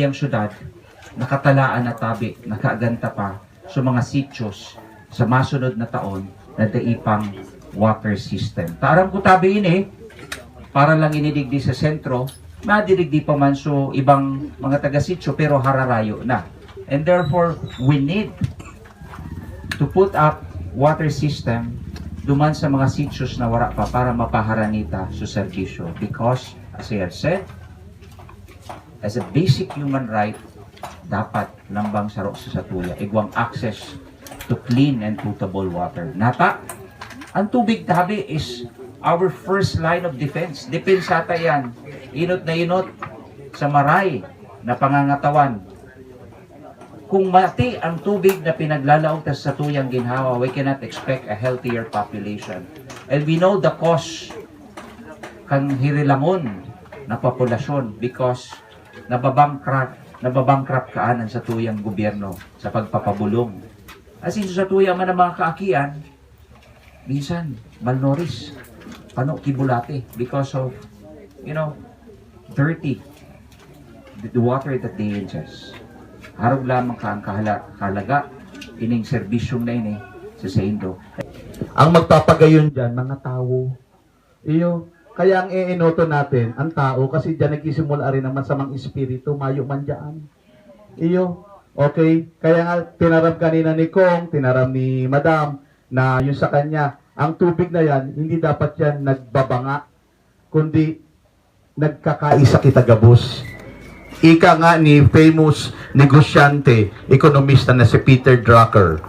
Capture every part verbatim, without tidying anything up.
Ang syudad, nakatalaan na tabi, nakaganta pa sa mga sitios sa masunod na taon na dai pang water system. Taram ko tabi ini, para lang inidigdi sa sentro, madidigdi pa man so ibang mga taga-sitio, pero hararayo na. And therefore, we need to put up water system duman sa mga sitios na wara pa para mapaharanita sa serbisyo. Because, as I have said, as a basic human right, dapat lambang saro sa satuya, igwang access to clean and potable water. Nata, ang tubig tabi is our first line of defense. Depensa ta yan. Inot na inot sa maray na pangangatawan. Kung mati ang tubig na pinaglalaog ta sa satuyang ginhawa, we cannot expect a healthier population. And we know the cause kan hirilangon na populasyon because nababankrupt, nababankrupt kaan ang satuyang gobyerno sa pagpapabulong. As in, sa satuya man ang mga kaakian, minsan, malnourished, pano ki bulate because of, you know, dirty, the, the water that they ingest. Harog lamang ka ang kahala-, kahalaga, ining serbisyong na ini sa saindo. Ang magpapagayon dyan, mga tawo. Iyo, kaya ang eenoton natin, ang tao, kasi diyan nagsisimula rin ang masamang espiritu, mayo man diyan. Iyo, okay? Kaya nga, tinaram kanina ni Kong, tinaram ni Madam, na yung sa kanya, ang tubig na yan, hindi dapat yan nagbabanga, kundi nagkakaisa kita gabos. Ika nga ni famous negosyante, ekonomista na si Peter Drucker,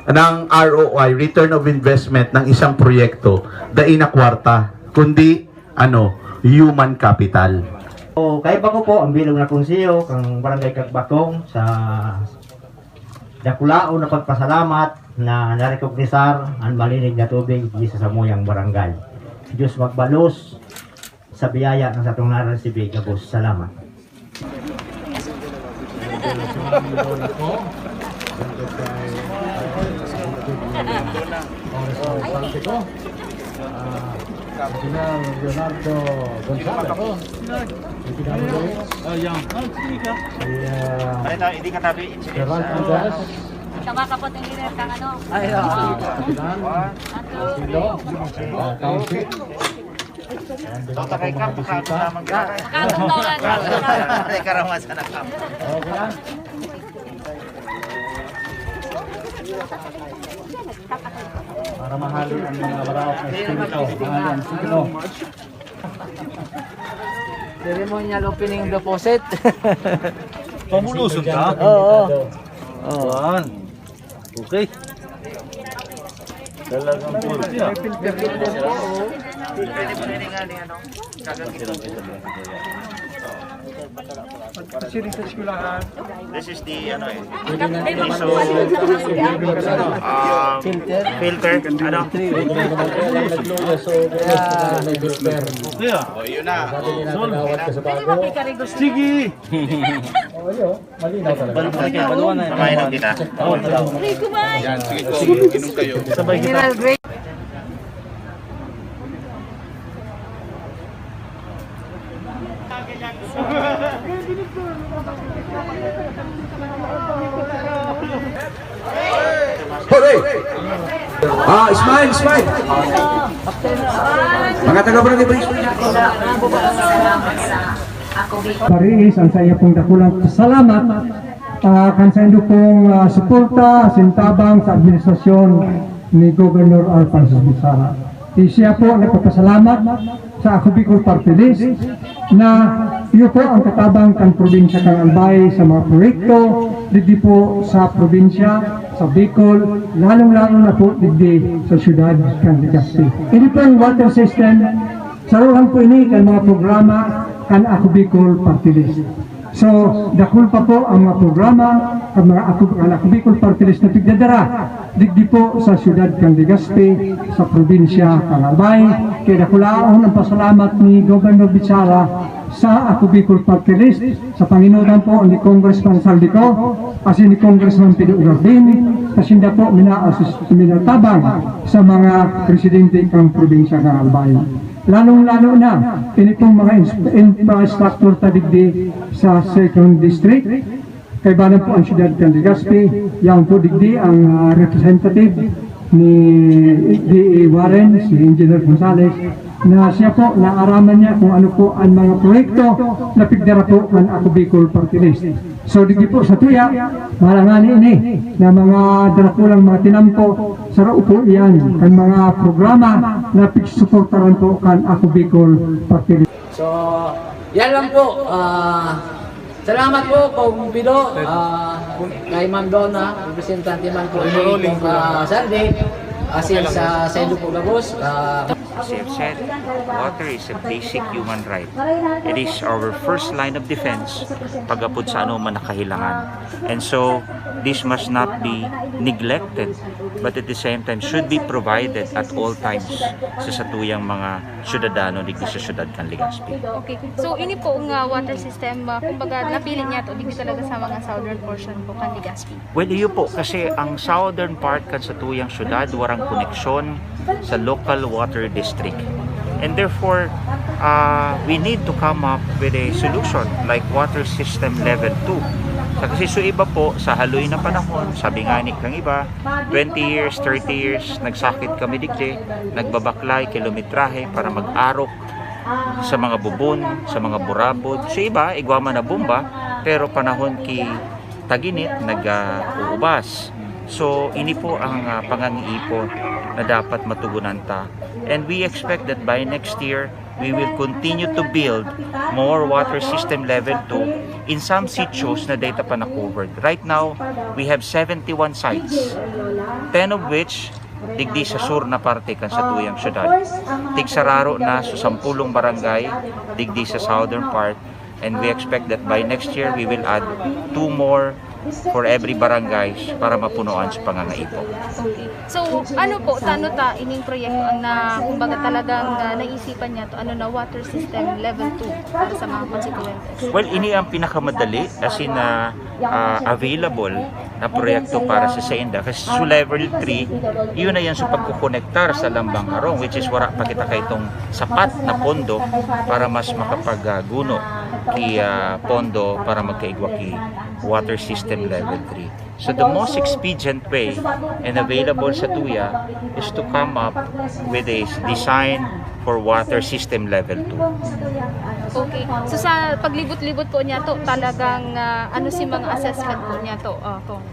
ng R O I, return of investment ng isang proyekto, dai na kwarta, kundi, ano, human capital. O, kaiba ko po ang bilog na konseho kan Barangay Kagbakong sa dakulaon na pagpasalamat na narekognisar an malinig na tubig di sa samuyang barangay. Diyos magbalos sa biyaya na satong naresibi gabos. Salamat. Ah, General Leonardo Gonzalez. Ipinabalik. Oh, yan. Si, ah, Pare, ta-, hindi ka tabi, General Andres. Ikaw ba kapot ang leader kang ano? Ay, oo. Ah, Kapitan. Silo. Ah, Council. Ayan, Dota kay Kap, mga bisita. Makakatawa ka. Makakatawa ka. Ay, karamasan na, Kap. Okay na. Para mahali ang mga maraot na espiritu. Mahali ang signo. Ceremonial opening of the faucet. Pamulusog ka? Oo, oo. Oo. Yan. Okay. Talagang full siya. This is the, ano eh, so, um, filter, ano? Yeah. Oh, yun na. Sige. Malinaw talaga. Balik na kita. Samahin lang kita. Oo, tara. Yan, sige po. Inom kayo. Sabay kita. Hooray! Ah, smile, smile! Mga taga-Barangay Brisbane. Pariis ang sa iya pong dakulang salamat, ah, kan saindo pong, ah, suporta, sintabang sa administrasyon ni Governor Alphonsus Bichara. Siya po nagpapasalamat sa Ako Bicol Party List na iyo po ang katabang kan probinsya kan Albay sa mga proyekto digdi po sa probinsya, sa Bicol, lalong-lalo na po digdi sa siyudad kan Legazpi. Ini pong water system, saruhan po ini kan mga programa kan Ako Bicol Party List. So, dakul pa po ang mga programa kan mga Ako, kan Ako Bicol Party List na pigdadara digdi po sa siyudad kan Legazpi, sa probinsya kan Albay. Kaya dakulaon ang pasalamat ni Governor Bichara sa Ako Bicol Party List, sa panginutan po ni Congressman Saldico, asin ni Congressman Pido Garbin, sa sinda po mina-, minatabang sa mga presidente kan probinsya kan Albay. Lalong-lalo na, ini pong mga ins-, infrastructure ta digdi sa Second District, kaibanan po ang siyudad kan Legazpi, yan po digdi ang, ah, representative ni D A Warren, si Engineer Gonzales, na siya po, naaraman niya kung ano po ang mga proyekto na pigdara po kan Ako Bicol Party List. So, digdi po sa tuya, marangani ini na mga darakulang mga tinampo, saro po iyan kan mga programa na pigsuportaran po kan Ako Bicol Party List. So, yan lang po. Ah, salamat po, Kong Bido, ah, kay Ma'am Donna, representante man po ni Kong, ah, Sandy, asin sa Sendo po gabos. Ah, As I have said, water is a basic human right. It is our first line of defense pag-apod sa ano man nakahilangan. And so, this must not be neglected, but at the same time, should be provided at all times sa satuyang mga syudadano digdi sa syudad kan Legazpi. Okay. So, ini po nga water system, ah, kumbaga, napili niya to, digdi talaga sa mga southern portion po kan Legazpi. Well, iyo po, kasi ang southern part kan satuyang syudad, warang koneksyon sa local water district. And therefore, uh, we need to come up with a solution like water system level two. Sa kasi sa iba po, sa haloy na panahon, sabi nga ni kang iba, twenty years, thirty years, nagsakit kami digdi, nagbabaklay, kilometrahe para mag-arok sa mga bubon, sa mga burabod. Sa iba, igwa man na bomba, pero panahon ki taginit, nag-uubas. So, ini po ang ah, pangangiipon na dapat matugunan ta. And we expect that by next year, we will continue to build more water system level two in some sitios na data pa na covered. Right now, we have seventy-one sites, ten of which digdi sa sur na parte kan satuyang syudad. Tigsararo na sa sampulong barangay digdi sa southern part, and we expect that by next year we will add two more for every barangays para mapunoan sa pangangaipo. So, ano po, tano ta ining proyekto ang na, kumbaga, talagang ah, naisipan niya to, ano na, water system level two para sa mga konstituyentes? Well, ini ang pinakamadali, as in, ah, ah, available na proyekto para sa Senda. Kasi sa level three, yun na yan sa pagkukonektar sa Lambang Harong, which is wala pa kita kaitong sapat na pondo para mas makapagguno ki ah, pondo para magkaigwa ki water system level three. So the most expedient way and available sa tuya is to come up with a design for water system level two. Okay. So sa paglibot-libot po niya to, talagang ah, ano si mga assessment po niya to? Ah, kung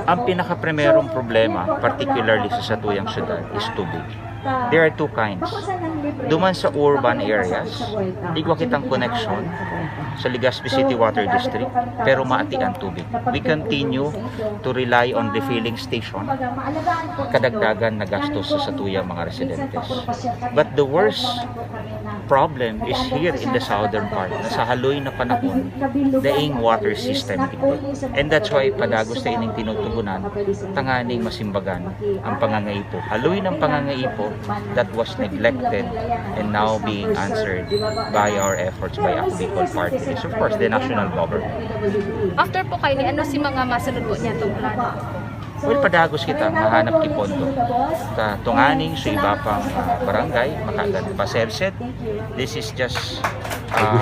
Ang pinakaprimerong problema, particularly sa satuyang syudad, is tubig. There are two kinds. Duman sa urban areas, igwa kitang koneksyon sa Legazpi City Water District, pero maati ang tubig. We continue to rely on refilling station, kadagdagan na gastos sa satuyang mga residentes. But the worst problem is here in the southern part, na sa haloy na panahon, daing water system dito. And that's why padagos ta ining tinutugunan, tanganing masimbagan ang pangangaipo. Haloy ng pangangaipo that was neglected and now being answered by our efforts by Ako Bicol Party List, of course, the national government. After po kayo ni, ano si mga masunod po niya itong plano? Well, padagos kita mahanap ki pondo. Ta tunganing sa iba pang ah, barangay, makagan pa. As I've said, this is just ah,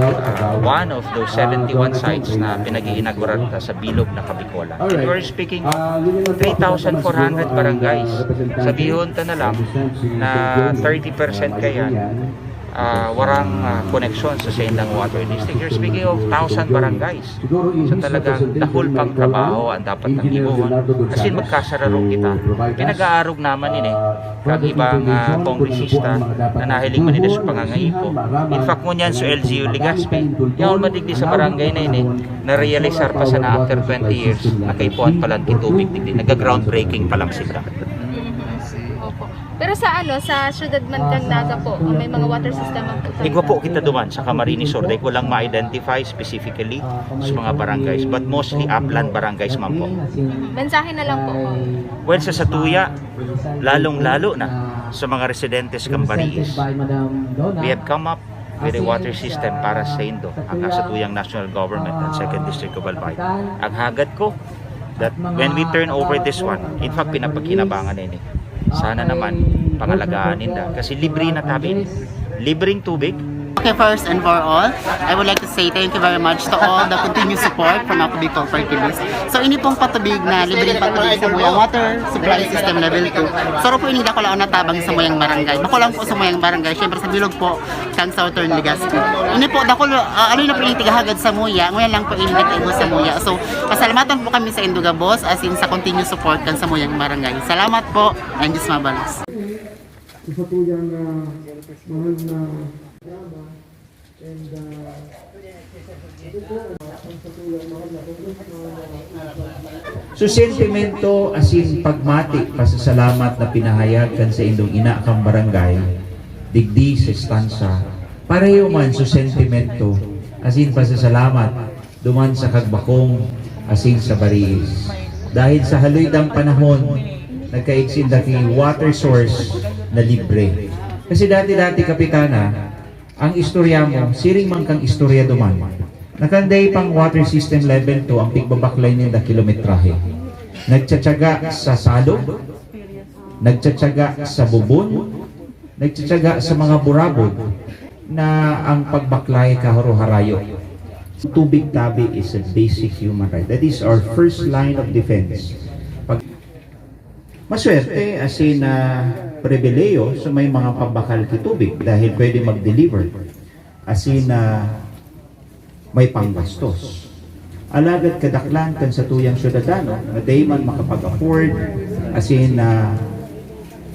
ah, one of those seventy-one sites na pinag-iinauguran ta sa bilog na Kabikolan. And we're speaking of three thousand four hundred barangays. Sabihon ta na lang na thirty percent kaya ah, warang ah, koneksyon sa Sendang Water District. You're speaking of thousand barangays. So talagang dahul pang trabaho ang dapat nang ibuhon. As in, magkasararo kita. Pinag-aarog naman ini kang ibang ah, kongresista na nahiling man nila sa pangangaipo. In fact, ngunyan sa L G U Legazpi, yaon madigdi sa barangay na ini, na-realisar pa sana after twenty years, nakaipuhan pa lang kitubig digdi. Nag-groundbreaking pa lang sila. Opo. Pero sa ano, sa syudad man kan Naga po, may mga water system ang Igwa po kita duman sa Camarines Sur, dahil ko lang ma-identify specifically sa mga barangays, but mostly upland barangays man po. Mensahe na lang po. Well, sa Satuya, lalong-lalo na sa mga residentes kan Bariis, we have come up with a water system para sa Indo, ang Satuyang National Government and Second District of Albay. Ang hagad ko, that when we turn over this one, in fact, pinapaghinabangan na ini. Sana naman, pangalagaan ninda. Kasi libre na tabi. Libreng tubig. Okay, first and for all, I would like to say thank you very much to all the continued support from Ako Bicol Fertilist. So, ini pong patubig na libreng patubig sa Muyang Water Supply System Level two. Saro po ini dakulaon na tabang sa Muyang Barangay. Bako lang po sa Muyang Barangay, syempre sa bilog po, kang Southern Legazpi. Ini po, dakul, uh, ano na po ini tigahagad sa Muya, ngayon lang po ini nagkaigo sa Muya. So, pasalamatan po kami sa Indoga Boss, as in sa continued support kan sa Muyang Barangay. Salamat po, and Diyos mabalos. Sa tuyang uh, mahal na drama and uh, ito po ang sa tuyang mahal na Congressman uh, So sentimento asin pagmati, pasasalamat na pinahayag kan saindong ina kan barangay, digdi sa estansa, pareho man so sentimento asin pasasalamat duman sa Kagbakong asin sa Bariis. Dahil sa haloy dang panahon, nagkaigsin daki water source na libre. Kasi dati-dati, Kapitana, ang istorya mo, siring man kang istorya duman. Nakanday pang water system level two ang pigbabaklay ninda kilometrahe. Nagtsatsaga sa salog, nagtsatsaga sa bubon, nagtsatsaga sa mga burabod na ang pagbaklay kaharo-harayo. Tubig tabi is a basic human right. That is our first line of defense. Pag Maswerte asin na pribileyo sa may mga pambakal ki tubig dahil pwede mag-deliver asin na may panggastos. Alagad kadaklan kan satuyang syudadano na dai man makapag-afford asin na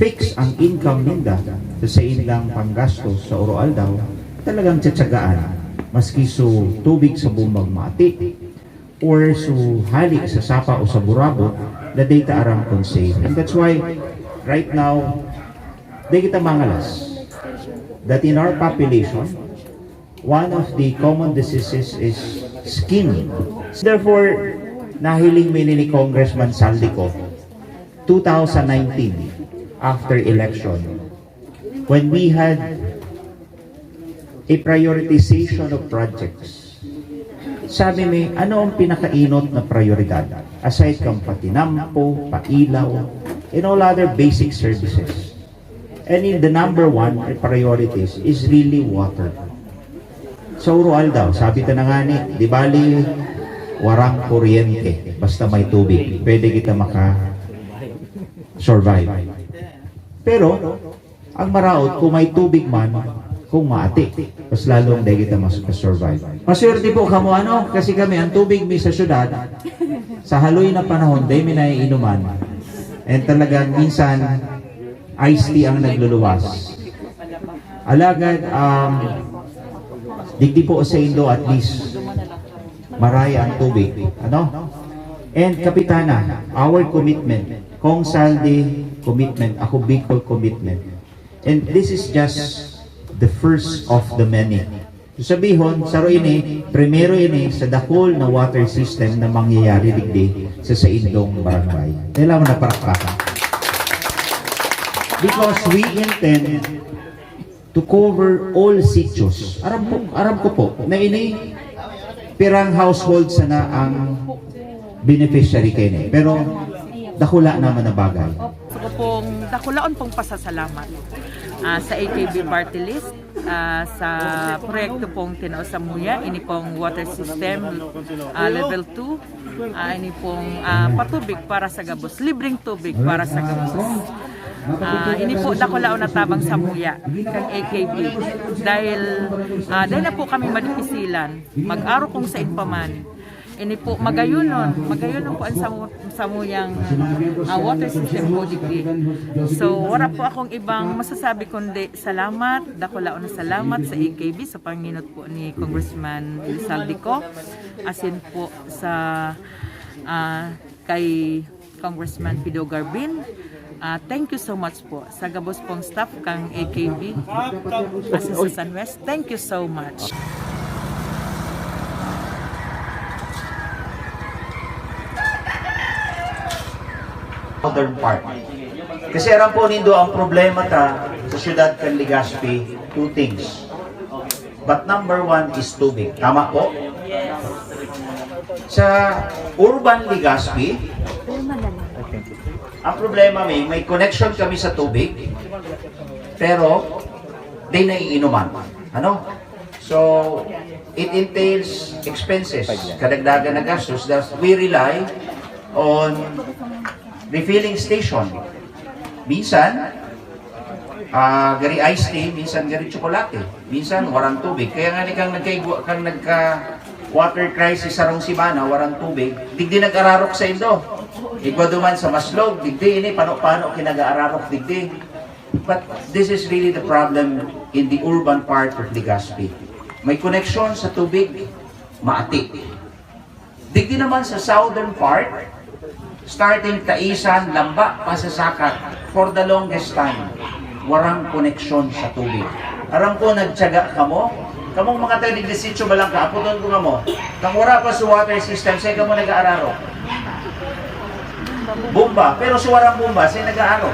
fix ang income ninda sa saindang panggastos sa oro-aldaw, talagang tsatsagaan maski so tubig sa bumbag mati or so hali sa sapa o sa burabod na dai ta aram kun safe. And that's why right now, dai kita mangalas that in our population, one of the common diseases is skin. Therefore, nahiling mi ni Congressman Zaldy Co two thousand nineteen after election when we had a prioritization of projects. Sabi mi, ano ang pinakainot na prioridad? Aside kang patinampo, pailaw, and all other basic services. And in the number one priorities is really water. Sa oro-aldaw, sabi ta na nga ni, di bali, warang kuryente. Basta may tubig, pwede kita maka-survive. Pero, ang maraot, kung may tubig man, kung maati, mas lalong dai kita mas survive. Maswerte po kamo, ano? Kasi kami, ang tubig mi sa syudad, sa haloy na panahon, dai mi naiinuman. And talagang minsan, iced tea ang nagluluwas. Alagad, um, digdi po sa Indo, at least, maraya ang tubig. Ano? And Kapitana, our commitment, Cong Zaldy commitment, Ako Bicol commitment. And this is just the first of the many. So sabihon, saro ini, primero ini sa dakul na water system na mangyayari digdi sa saindong barangay. Kailangan na parakpakan. Because we intend to cover all sitios. Aram po, aram ko po na ini pirang household sana ang beneficiary kaini. Pero dakula naman na bagay. Gusto ko pong dakulaon pong pasasalamat ah, sa A K B Party List, ah, sa proyekto pong tinao sa Muya, ini pong water system ah, level two, ah, ini pong ah, patubig para sa gabos, libreng tubig para sa gabos. Ah, ini po dakulaon na tabang sa Muya, kang A K B. Dahil ah, dahil na po kami madipisilan, mag-aro kung saan pa man. Ini po, magayunon. Magayunon po ang samu- samuyang ah, water system po digdi. So, wala po akong ibang masasabi kundi salamat, dakulaon na salamat sa A K B, sa panginot po ni Congressman Zaldy Co. Asin po sa ah, kay Congressman Pido Garbin. Ah, thank you so much po sa gabos pong staff kang A K B, Association West. Thank you so much. Southern part. Kasi aram po nindo ang problema ta sa siyudad kan Legazpi, two things. But number one is tubig. Tama po? Sa urban Legazpi, ang problema may, may connection kami sa tubig, Pero, di naiinuman. Ano? So, it entails expenses, kadagdagan na gastos that we rely on refilling station. Minsan, ah, gari iced tea, minsan gari tsokolate, minsan warang tubig. Kaya nga ni kang nagkaigwa, kang nagka water crisis sarong semana, warang tubig, digdi nag-ararok sa indo. Igwa duman sa Maslog, digdi ini, pano-pano kinag-aararok digdi. But this is really the problem in the urban part of Legazpi. May koneksyon sa tubig, maati. Digdi naman sa southern part, starting Taisan, Lamba, Pasasakat, for the longest time, warang koneksyon sa tubig. Aram ko, nagtiyaga kamo. Kamong mga taga digdi sitio, Balangka, aputon ko kamo. Kang wara pa sa water system, saan kamo nag-aararo? Bomba. Pero sa warang bomba, saan nag-aararo?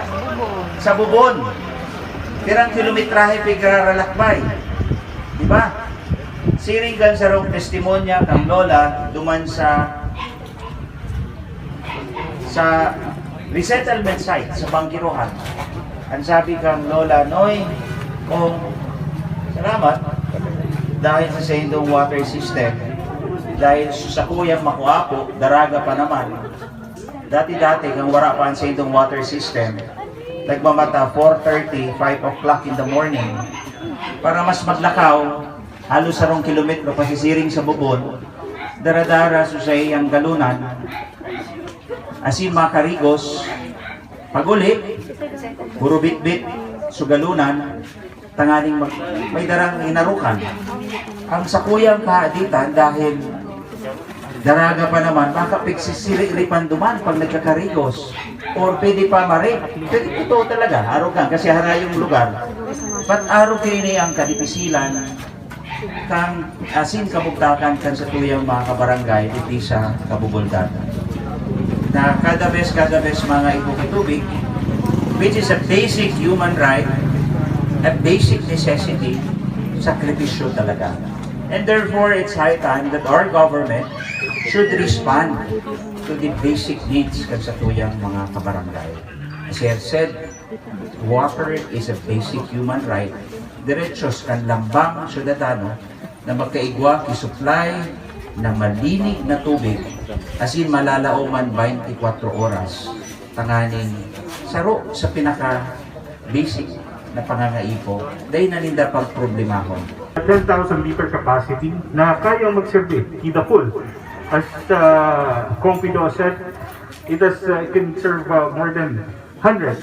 Sa bubon. Pirang kilometrahe pigraralakbay. Di ba? Siring kan sarong testimonya kang lola, duman sa, sa resettlement site, sa Bangkirohan. Ang sabi kang lola, "Noy, kung salamat, dahil sa saindong water system, dahil sa sakuyang makuapo, daraga pa naman." Dati-dati, kang wara pa ang saindong water system, nagmamata four thirty, five o'clock in the morning. Para mas maglakaw, halos sarong kilometro pasisiring sa bubon, dara-dara sa saiyang galunan, asin makarigos, pag-uli, puro bitbit, sugalunan, tanganing mag-, may darang inarukan. Ang sakuyang kahaditan, dahil daraga pa naman, baka pigsisiri-ripan duman pag nagkakarigos. Or pwede pa mare-, pwede totoo talaga, arukan, kasi harayong lugar. But arog kaini ang kadipisilan, kan asin kabugtakan kan satuyang mga kabarangay digdi sa Kabubuldan, na kada bes, kada bes mga ipo ki tubig, which is a basic human right, a basic necessity, sakripisyo talaga. And therefore, it's high time that our government should respond to the basic needs kan satuyang mga kabarangay. As I have said, water is a basic human right. Derechos kan lambang syudadano na magkaigwa ki supply na malinig na tubig, asin malalaoman twenty-four oras, tanganing saro sa pinaka-basic na pangangaipo, dai na ninda pagproblemahon. Ten thousand liter capacity na kayang magserbi, ki the full. As, uh, Kong Pido said, it has, uh, it can serve, uh, more than hundreds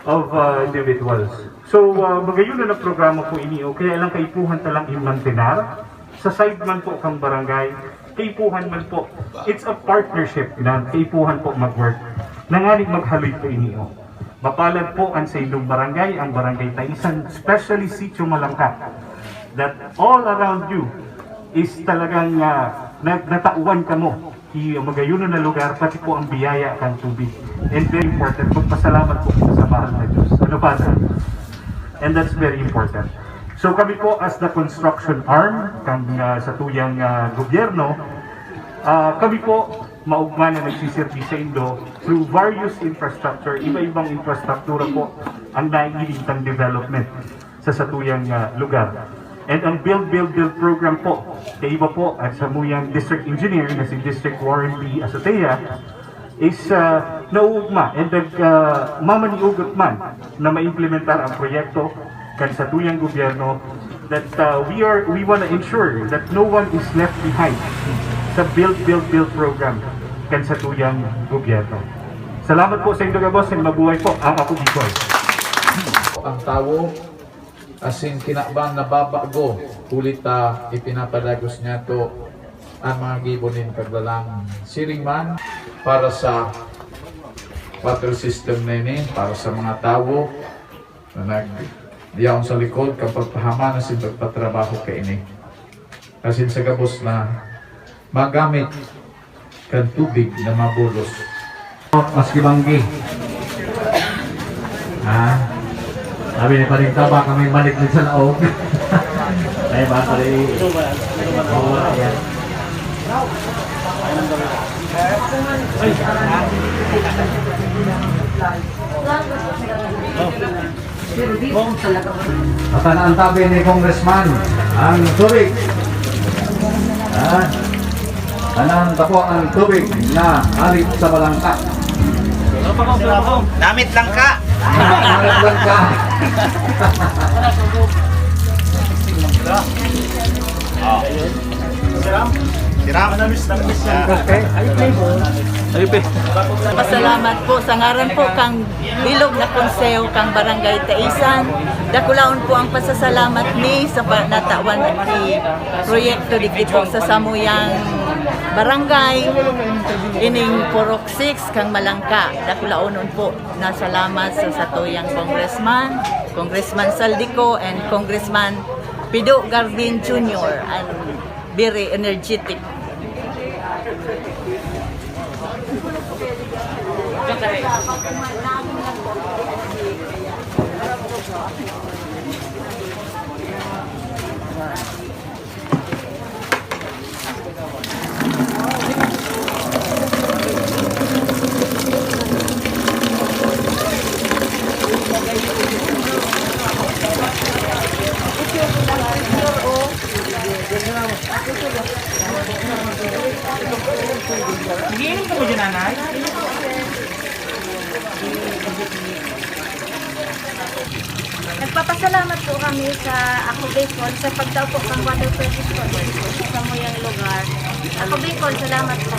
of, uh, individuals. So, uh, magayon na programa po ini, o kaya lang kaipuhan ta lang i-mantenar. Sa side man po kang barangay, kaipuhan man po. It's a partnership na kaipuhan po mag-work. Nanganing maghaloy po ini, o. Mapalad po ang sa inyong barangay, ang Barangay Taisan, especially Sitio Malangka, that all around you is talagang, ah, nag-, natawan kamo. Iyo, magayon na lugar, pati po ang biyaya kan tubig. And very important, magpasalamat po kita sa mahal na Diyos. Ano, Father? And that's very important. So, kami po, as the construction arm kan, ah, satuyang, ah, gobyerno, ah, kami po maugma na nagsiserbi saindo through various infrastructure, iba-ibang infrastruktura po ang naiiling tang development sa satuyang, ah, lugar. And ang Build, Build, Build program po, kaiba po at samuyang district engineer na si District Warren P. Azotea is, ah, nauugma and nag, ah, mamaniugot man na maimplementar ang proyekto kan satuyang gobyerno that, ah, we are, we wanna ensure that no one is left behind sa Build, Build, Build program kan satuyang gobyerno. Salamat po saindo gabos and mabuhay po ang Ako Bicol. Ang tawo asin kinaban nababago, huli ta ipinapadagos niyato an mga gibo nin Paglalang. Siring man para sa water system na ini, para sa mga tawo na nagdiyaon sa likod kan pagpahaman asin pagpatrabaho kaini, asin sa gabos na magamit kan tubig na mabulos. Maski banggi. Ha? Sabi ni Paring Taba, kami balik din sa laog. Ay, ba, pare? Oo, yan. At ang antabi ni Congressman ang tubig. Ah, tanan ta po ang tubig na hali sa Balangka. Namit lang ka. Ang Balangka. Oh. Siram. Siram. Pasalamat po sa ngaran po kang bilog na konseho kang Barangay Taisan. Dakulaon po ang pasasalamat mi sa pa- natawan ki proyekto digdi po sa samuyang barangay, ining Purok six kang Malangka. Dakulaonon po na salamat sa satuyang congressman, Congressman Saldico and Congressman Pido Garbin Junior and very energetic. Nagiinom ka ba dyan, nanay? Nagpapasalamat po kami sa Ako Bicol sa pagtao po kang water service po sa samuyang lugar. Ako Bicol, salamat po.